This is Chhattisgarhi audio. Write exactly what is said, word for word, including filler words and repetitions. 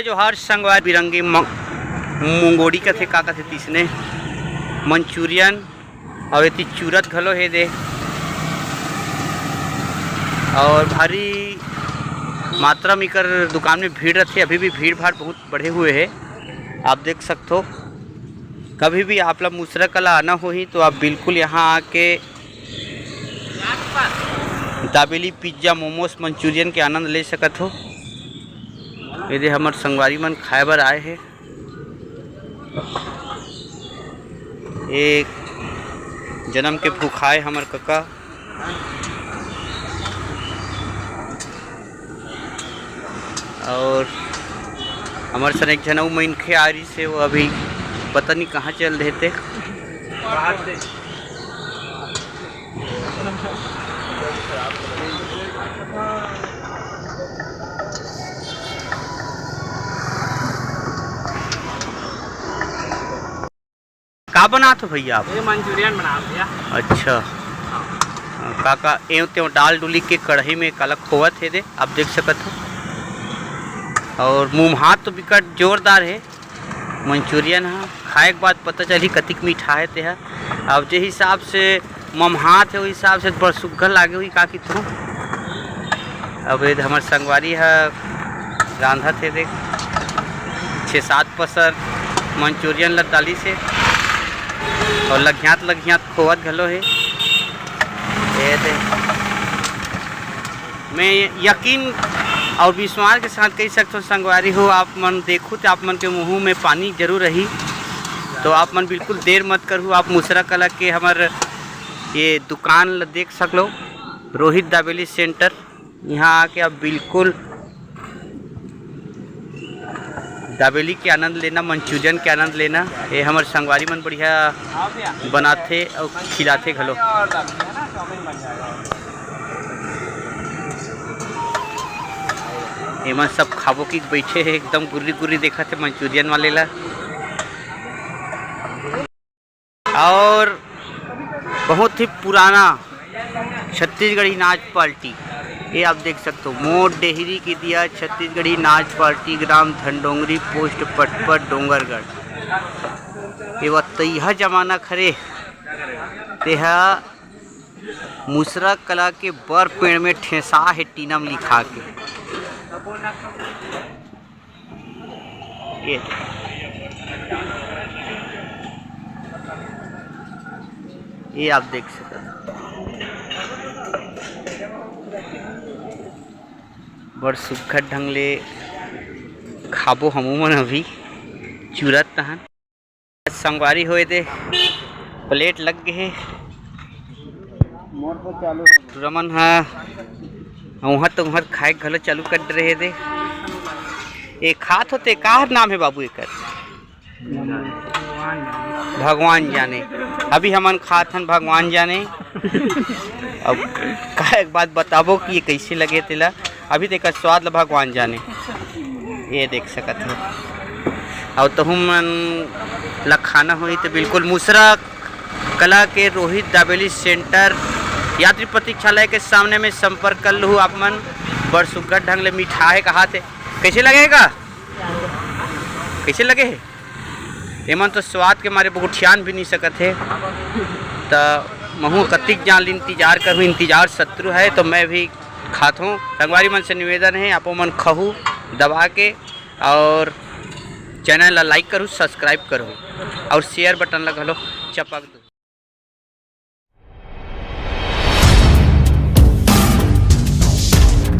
जोहार संगवारी, बिरंगी म-, मुंगोड़ी कथे, का कथे, तिसने मंचूरियन, अउ एती चूरत घलो हे दे। अउ भारी मात्रा में एकर दुकान में भीड़ रथे, अभी भी भीड़ भाड़ बहुत बढ़े हुए हे, आप देख सकथो। कभी भी आप ला मुसरा कला आना होही तो आप बिल्कुल यहाँ आके दाबेली पिज्जा, मोमोस, मंचूरियन के आनंद ले सकत हो। ये दे हमर संगवारी मन खाए बर आए हे। एक जन्म के भूखाए हमर कका। और हमर सन एक झन अउ मनखे आ रहिस हे, वो अभी पता नहीं कहाँ चल देते। का बनात हो भैया आप? ये मंचूरियन बनात भैया। अच्छा। हाँ। का का एव तेव डाल डुली के कढ़ाई में काला खोवत हे दे, आप देख सकत हो। और मुँह हाथ तो बिकट जोरदार हे। मंचूरियन ह खाए के बाद पता चलही कतिक मीठा हे तेहा। अब जे हिसाब से ममहात हे, ओ हिसाब से बड़ सुग्घर लागे होही, का किथों। अब ये हमर संगवारी ह रांधत हे, देख, छे सात पसर मंचूरियन ल डालिस हे और लघियात लघियात खोवत घलो हे। ये दे, मैं यकीन और विश्वास के साथ कह सकता हूँ संगवारी हो, आप मन देखू तो आप मन के मुँह में पानी जरूर रही। तो आप मन बिल्कुल देर मत करू, आप मुसरा कला के हमर ये दुकान ल देख सकलो, रोहित दाबेली सेंटर। यहाँ आके आप बिल्कुल दाबेली के आनंद लेना, मंचूरियन के आनंद लेना। ये हमर संगवारी मन बढ़िया बनाथे और खिलाथे घलो। एमन सब खाबो की बैठे हे, एकदम गुर्री गुर्री देखत हे मंचूरियन वाले ला। और बहुत ही पुराना छत्तीसगढ़ी नाच पार्टी, ये आप देख सकते हो, मोर डेहरी के दिया छत्तीसगढ़ी नाच पार्टी, ग्राम धनडोंगरी, पोस्ट पटपट, डोंगरगढ़। ये वत्तैहा जमाना खरे, तेहा मुसरा कला के बर पेड़ में ठेसा हे, टीना में लिखा के। ये, ये आप देख सकत हो। बड़ सुग्घर ढंग ले खाबो हमू मन अभी चूरत तहन। संगवारी होए दे, प्लेट लग गे हे। मोर तो चालू हो गे। टुरा मन ह उहर तो उहर खाए घलो चालू कर दे रहे दे। ए खात होते, का नाम हे बाबू एकर? भगवान जाने। अभी हमन खात हन भगवान जाने। अब का एक बात बताबो कि ये कैसे लगे तेला। अभी तेकर स्वाद ल भगवान जाने। ये देख सकत हो। अउ तहु मन ल खाना होही तो बिल्कुल मुसरा कला के रोहित दाबेली सेंटर यात्री प्रतीक्षालय के सामने में संपर्क कर लहू आप मन। बड़ सुग्घर ढंग ले मिठाहे कहाथे। कैसे लगेगा? कैसे लगे हे? एमन तो स्वाद के मारे बगुठियान भी नहीं सकत हे। त महू कतिक जान ले इंतजार करूँ, इंतजार शत्रु है, तो मैं भी खात हूँ। संगवारी मन से निवेदन है, आपो मन खहू दबा के और चैनल ला लाइक करू, सब्सक्राइब करू और शेयर बटन ला घलो चपक दू।